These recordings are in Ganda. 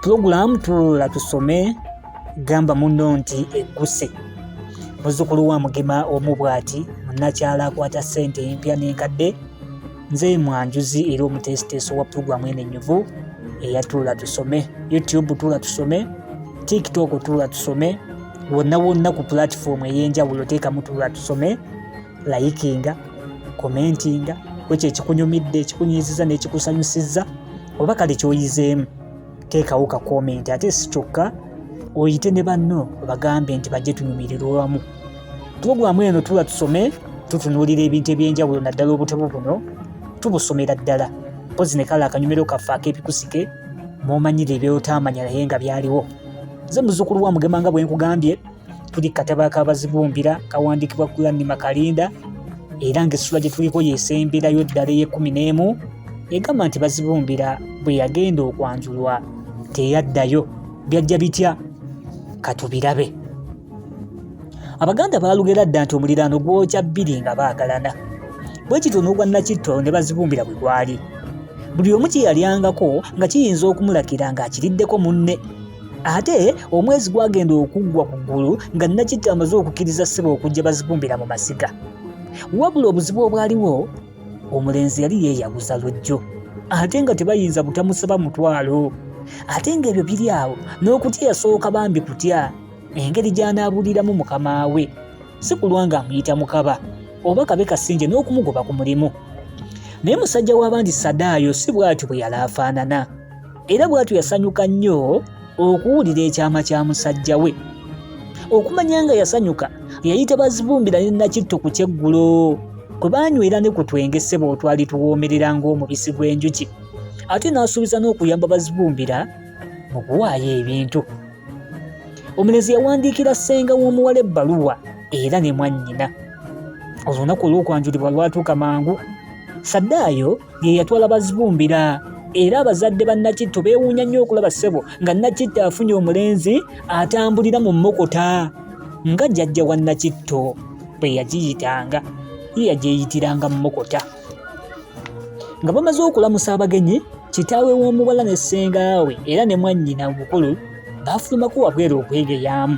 Pulogulaamu Tuula Tusome gamba munno nti egguse. Muzzukulu wa Mugema omu bw'ati, munnakyalo akwata ssente empya n'enkadde, nze mwanjuzi era omuteesiteesi wa pulogulaamu eno ennyuvu eya Tuula Tusome. YouTube Tuula Tusome, TikTok Tuula Tusome, wonna wonna ku pulatifoomu ey'enjawulo teekamu Tuula Tusome, layikinga, komentinga kwekyo ekikunyumidde, ekikunyiizizza n'ekikusanyusizza oba kale ky'oyizeemu. Teekawo ka komenti ate si kyokka oyite ne banno obagambe nti bajje tunyumirirwe wamu. Pulogulaamu eno Tuula Tusome tutunuulira ebintu eby'enjawulo naddala obutabo buno tubusomera ddala mpozi ne kale akanyumiro kaffe ak'ebikusike mw'omanyira ebyotaamanya naye nga byaliwo. Nze muzzukulu wa Mugema nga bwe nkugambye tuli katabo akabazibumbira kawandiikibwa Granny Kalinda era ng'essula gye tuliko y'esemberayo ddala ey'ekkumi n'emu egamba nti Bazibumbira bwe yagenda okwanjulwa teyaddayo. Byajja bitya? Katubirabe. Abaganda baalugera dda nti omuliraano gwokya bbiri nga baagalana. Bwe kityo n'ogwa Nakitto ne Bazibumbira bwe gwali. Buli omu kye yalyangako nga kiyinza okumulakira ng'akiriddeko munne. Ate omwezi gwagenda okuggwa ku ggulu nga Nakitto amaze okukkiriza ssebo okujja Bazibumbira mu masiga. Wabula obuzibu obwaliwo, omulenzi yali yeeyaguza lujjo ate nga tebayinza butamusaba mutwalo. Ate ng'ebyo biri awo n'okutya yasooka bambi kutya engeri gy'anaabuuliramu mukama we, si kulwa ng'amuyita mukaba oba kabe kasinje n'okumugoba ku mulimu. Naye musajja w'abandi Sadaayo si bw'atyo bwe yali afaanana. Era bw'atyo yasanyuka nnyo okuwulira ekyama kya musajja we. Okumanya nga yasanyuka, yayita Bazibumbira ne Nakitto ku kyeggulo kwe baanywera ne ku twenge ssebo otwali tuwoomerera ng'omubisi gw'enjuki. Ate n'asuubiza n'okuyamba Bazibumbira mu kuwaayo ebintu. Omulenzi yawandiikira ssenga w'omuwala ebbaluwa era ne mwannyina. Olunaku olw'okwanjulibwa lwatuuka mangu. Saddaayo ye yatwala Bazibumbira era abazadde ba Nakitto beewuunya nnyo okulaba ssebo nga Nakitto afunye omulenzi atambulira mu mmokota nga jjajja wa Nakitto bwe yagiyitanga, ye yagyeyitiranga mmokota. Nga bamaze okulamusa abagenyi, kitaawe w'omuwala ne ssenga we era ne mwannyina omukulu baafulumako wabweru okwegeyaamu.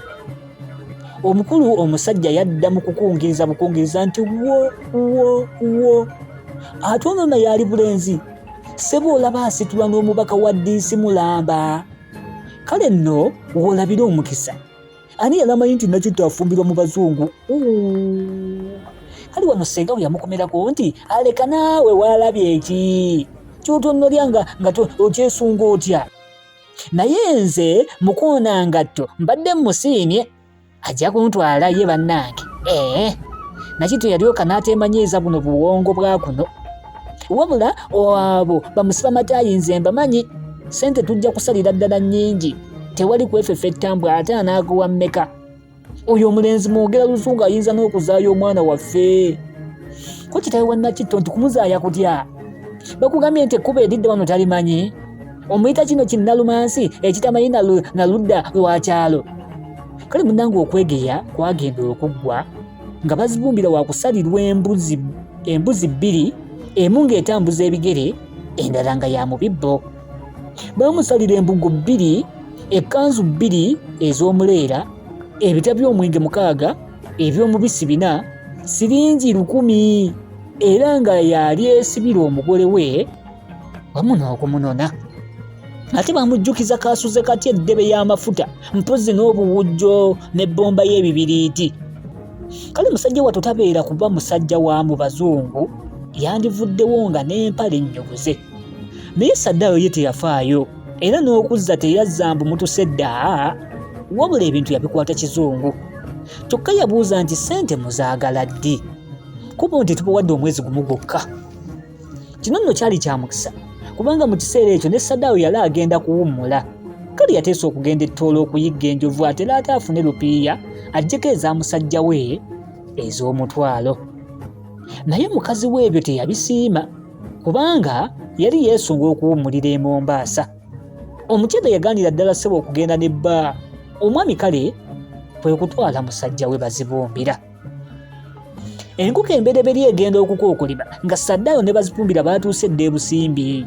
Omukulu omusajja yadda mu kukungiriza bukungiriza nti wo wo wo, ate ono naye ali bulenzi ssebo olaba asitulwa n'omubaka wa ddiisi mulamba. Kale nno w'olabira omukisa. Ani yali amanyi nti Nakitto afumbirwa mu bazungu? Kale wano ssenga we yamukomerako nti aleka naawe waalabye eki ky'otonnolya nga nga okyesunga otya? Naye nze mukoona ngatto mbadde mmusiimye ajja kuntwala ye bannange. Ee, Nakitto yalyoka n'ateemanyiiza buno buwongo bwa kuno. Wabula abo bamusiba mataayi nze mbamanyi, ssente tujja kusalira ddala nnyingi, tewali kwefefetta mbu ate anaakuwa mmeka. Oyo omulenzi mwogera luzungu ayinza n'okuzaaya omwana waffe. Ko kitaawe wa Nakitto nti kumuzaaya kutya? Bakugambye nti ekkubo eridda wano talimanyi? Omuyita kino kinnalumansi ekitamanyi na ludda lwa kyalo. Kale munnange okwegeya kwagenda okuggwa nga bazibumbira wa kusalirwa embuzi bbiri, emu ng'etambuza ebigere endala nga ya mu bibbo. Baamusalira embugo bbiri, ekkanzu bbiri ez'omuleera, ebita by'omwenge 6, eby'omubisi 4, siringi 1000 era nga yali esibira omugole we wamu n'okumunona. Ate bamujjukiza kaasuze kati eddebe y'amafuta mpozzi n'obuwujjo n'ebbomba y'ebibiriiti. Kale musajja wattu tabeera kuba musajja wa mu bazungu, yandivuddewo nga n'empale ennyubuze. Naye Saddaayo ye teyafaayo era n'okuzza teyazza mbu mutuse dda, wabula ebintu yabikwata kizungu. Kyokka yabuuza nti ssente muzaagala ddi? Kuba nti tubawadde omwezi gumu gwokka. Kino nno kyali kya mukisa kubanga mu kiseera ekyo ne Sadaawo yali agenda kuwummula. Kale yateesa okugenda ettoola okuyigga enjovu atera ate afune lupiiya aggyeko eza musajja we ez'omutwalo. Naye mukazi we ebyo teyabisiima kubanga yali yeesunga okuwummulira e Mombaasa. Omukyala yagaanira ddala ssebo okugenda ne bba. Omwami kale kwe kutwala musajja we Bazibumbira. Enkoko embereberye egenda okukookolima nga Saddaayo ne Bazibumbira baatuuse dda e Busimbi.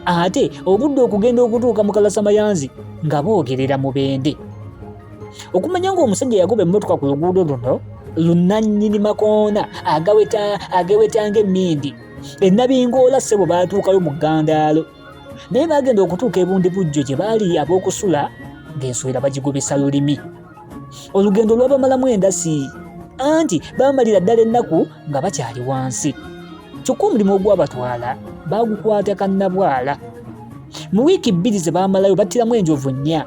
Ate obudde okugenda okutuuka mu kalasamayanzi nga boogerera mubende. Okumanya ng'omusajja yagoba emmotoka ku luguudo luno lunannyini makoona ageweta ng'emmindi. Ennabingoola ssebo baatuukayo mu ggandaalo. Naye baagenda okutuuka ebundibujjo gye baali ab'okusula ng'enswera bagigobesa lulimi. Olugendo lwabamalamu endasi anti baamalira ddala ennaku nga bakyali wansi. Kyokka omulimu ogwabatwala baagukwata kannabwala. Mu wiiki bbiri ze baamalayo battiramu enjovu nnya,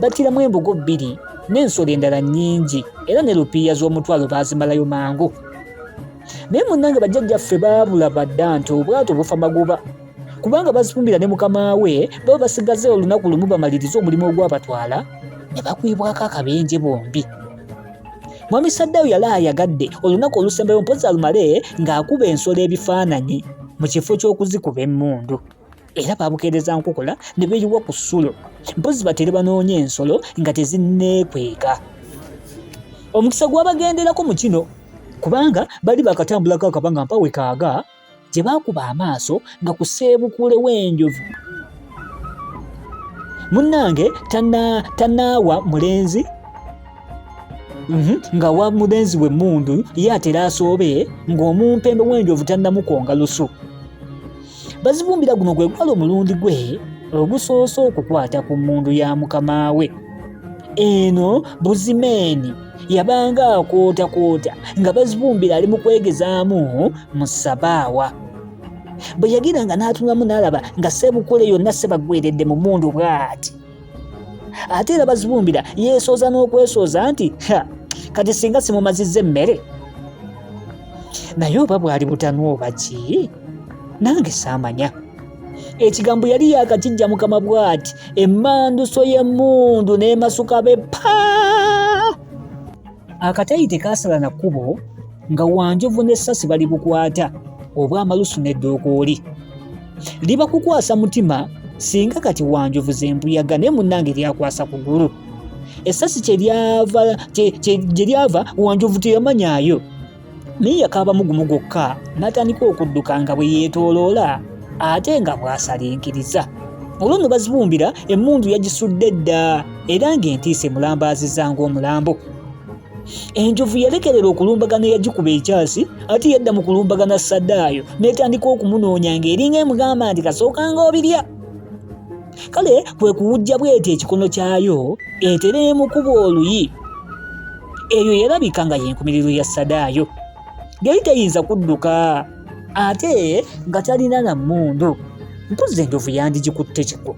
battiramu embogo bbiri n'ensolo endala nnyingi era ne lupiiya z'omutwalo baazimalayo mangu. Naye munnange bajjajjaffe baabula badda nti obwato bufa magoba kubanga bazifumbira ne mukama we baba basigaze olunaku lumu bamalirize omulimu ogwabatwala ne bakwibwako akabenje bombi. Mwami Saddayo yali ayagadde olunaku olusembayo mpozi alumale ng'akuba ensolo ebifaananyi mu kifo ky'okuzikuba emmundu. Era baabukeereza nkokola ne beeyiwa ku ssulo mpozi batere banoonye ensolo nga tezinneekweka. Omukisa gwabagenderako mu kino kubanga bali bakatambulako akabanga mpawe kaaga gye baakuba amaaso nga ku sseebukule w'enjovu. Munnange tanaawa mulenzi nga wa mulenzi we mmundu ye atera asoobe ng'omumpembe w'enjovu tannamukonga lusu. Bazibumbira guno gwe gwali omulundi gwe ogusoose okukwata ku mmundu ya mukama we. Eno buzimeeni yabanga akootakoota nga Bazibumbira ali mu kwegezaamu mu ssabaawa. Bwe yagiranga n'atunulamu n'alaba nga Ssebukule yonna Ssebaggweredde mu mmundu bw'ati. Ate era Bazibumbira yeesooza n'okwesooza nti ha kati singa simumazizza emmere. Naye oba bwali butanwa oba ki nange saamanya. Ekigambo yali yaakakijja mukama bw'ati emmanduso y'emmundu n'emasuka be pa. Akatayi tekaasala na kkubo nga Wanjovu n'essasi bali bukwata obw'amalusu n'eddookooli. Liba kukwasa mutima singa kati Wanjovu z'embuyaga naye munnange lyakwasa kugulu. Essasi gye lyava Wanjovu teyamanyaayo. Naye yakaabamu gumu gwokka n'atandika okudduka nga bwe yeetooloola ate nga bw'asalinkiriza. Olwo nno Bazibumbira emmundu yagisudde dda era ng'entiisa emulambaazizza ng'omulambo. Enjovu yalekerera okulumbagana eyagikuba ekyasi ate yadda mu kulumbagana Sadaayo n'etandika okumunoonya ng'eringa emugamba nti kasookanga obirya. Kale kwe kuwujja bw'eti ekikono kyayo etere emukuba oluyi. Eyo yalabika nga y'enkomerero ya Sadaayo. Yali tayinza kudduka ate nga talina na mmundu. Mpozzi enjovu yandigikutte kigwo.